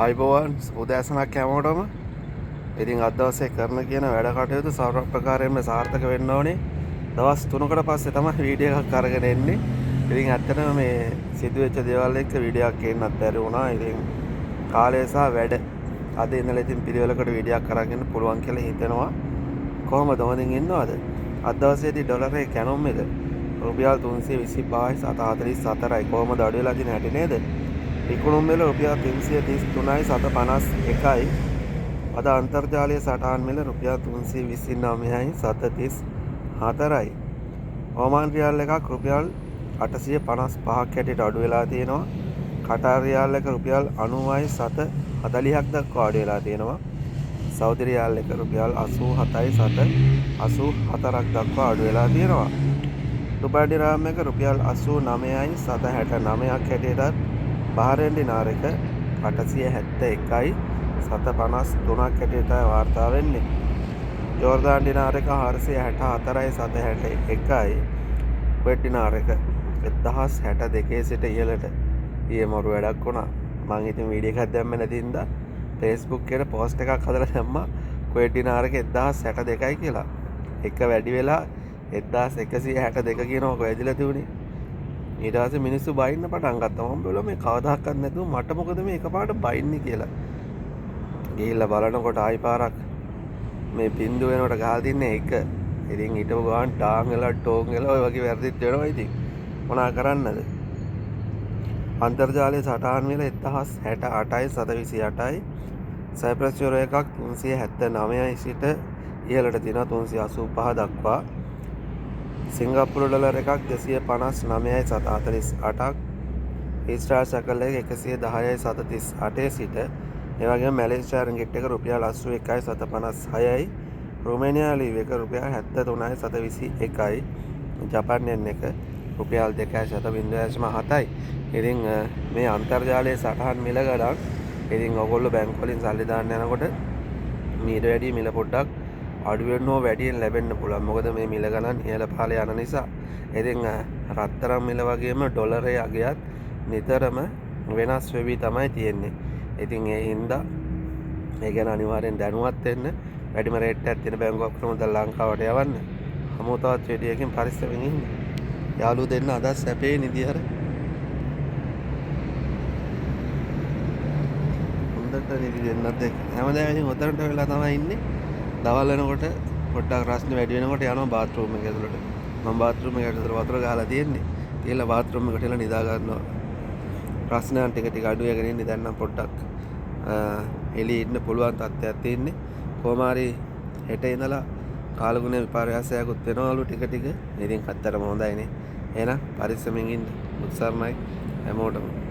ආයුබෝවන් උදෑසනක් හැමෝටම. ඉතින් අද දවසේ කරන කියන වැඩ කටයුතු සර්ව ප්‍රකාරයෙන්ම සාර්ථක වෙන්න ඕනේ. දවස් 3කට පස්සේ තමයි වීඩියෝ එකක් අරගෙන එන්නේ. ඉතින් ඇත්තටම මේ සිදුවෙච්ච දේවල් එක්ක වීඩියෝ එකක් ගේන්නත් බැරි වුණා. ඉතින් කාලය සහ වැඩ අද ඉඳලා ඉතින් පිළිවෙලකට වීඩියෝ එකක් අරන් එන්න පුළුවන් කියලා හිතෙනවා. කොහොමද හොඳින් ඉන්නවද? අද දවසේදී ඩොලරේ කැණුම් එක රුපියල් 325යි 744යි. කොහොමද අඩු වෙලා තියෙන හැටි නේද? විකුණුම් මිල රුපියල් 333යි 751යි. අද අන්තර්ජාලීය සටහන් මිල රුපියල් 329යි 734යි. ඕමාන් රියාල් එකක් රුපියල් 855ක් හැටියට අඩු වෙලා තියෙනවා. කටාර් රියාල් එක රුපියල් 90යි 740ක් දක්වා අඩු වෙලා තියෙනවා. සෞදි රියාල් එක රුපියල් 87යි 784ක් දක්වා අඩු වෙලා තියෙනවා. ඩුබායි ඩිරාම් එක රුපියල් 89යි 769ක් හැටියටත් බහරේන් ඩිනාර් එක 871යි 753ක් හැටියට වාර්තා වෙන්නේ. ජෝර්දාන් ඩිනාර් එක 464යි 761යි. කුවේට් ඩිනාර් එක 1062 සිට ඉහළට. ඊයේ මරු වැඩක් වුණා. මං ඉතින් වීඩියෝ එකක් දැම්මේ නැති හින්දා Facebook එකට පෝස්ට් එකක් හදලා දැම්මා කුවේට් ඩිනාර් එක 1062යි කියලා. එක වැඩි වෙලා 1162 කියනවා කොහෙදලා තිබුණේ. ඊට පස්සේ මිනිස්සු බයින්න පටන් ගත්තා. මම බැලුවා මේ කවදාකවත් නැතුව මට මොකද මේ එකපාරට බයින්නේ කියලා. ගිහිල්ලා බලනකොට ආයි පාරක් මේ බින්දුව වෙනකොට ගහලා තින්නේ එක. ඉතින් හිටපු ගමන් ටාන් වෙලා ටෝන් වෙලා ඔය වගේ වැරදිත් වෙනවා. ඉතින් මොනා කරන්නද? අන්තර්ජාලයේ සටහන් මිල 1068යි 728යි. සයිප්‍රස් යුරෝ එකක් 379යි සිට ඉහළට තියෙනවා 385 දක්වා. සිංගප්පූරු ඩොලර් එකක් 259යි 748ක්. ඊශ්‍රායල් ෂෙකල් එක 110යි 738 සිට. ඒ වගේම මැලේසියා රින්ගිට් එක රුපියල් 81යි 756යි. රුමේනියා ලීව් එක රුපියල් 73යි 721යි. ජපාන් යෙන් එක රුපියල් 2.7.7යි. ඉතින් මේ අන්තර්ජාලයේ සටහන් මිල ගණන්. ඉතින් ඔයගොල්ලෝ බැංකු වලින් සල්ලි දාන්න යනකොට මීට වැඩිය මිල පොඩ්ඩක් අඩු වෙන්න හෝ වැඩියෙන් ලැබෙන්න පුළුවන්. මොකද මේ මිල ගණන් ඉහළ පහළ යන නිසා. ඉතින් රත්තරන් මිල වගේම ඩොලරේ අගයත් නිතරම වෙනස් වෙවි තමයි තියෙන්නේ. ඉතින් ඒ හින්දා ඒ ගැන අනිවාර්යෙන් දැනුවත් වෙන්න. වැඩිම රේට් එකක් තියෙන බැංකුවක් මුදල් ලංකාවට යවන්න. හමු තවත් වීඩියෝ එකකින් පරිස්සමෙන් ඉන්න. යාළුවෝ දෙන්න අදත් සැපේ නිදි අර. හොඳට නිදි දෙන්නත් එක්ක. හැමදාම ඉතින් ඔතනට වෙලා තමයි ඉන්නේ. දවල් වෙනකොට පොඩ්ඩක් රස්නේ වැඩි වෙනකොට යනවා බාත්රූම් එක ඇතුළට. මම බාත්රූම් එක ඇතුළට වතුර ගහලා තියෙන්නේ. ගිහලා බාත්රූම් එකට එලා නිදා ගන්නවා. රස්නයන් ටික ටික අඩු වෙගෙන ඉන්නේ. දැන් නම් පොඩ්ඩක් එළියේ ඉන්න පුළුවන් තත්ත්වයක් තියෙන්නේ. කොහොම හරි හෙට ඉඳලා කාලගුණ විපර්යාසයකුත් වෙනවලු ටික ටික. ඉතින් ඇත්තටම හොඳයිනේ. එහෙනම් පරිස්සමෙන් ඉන්න. උත්සාහමයි හැමෝටම.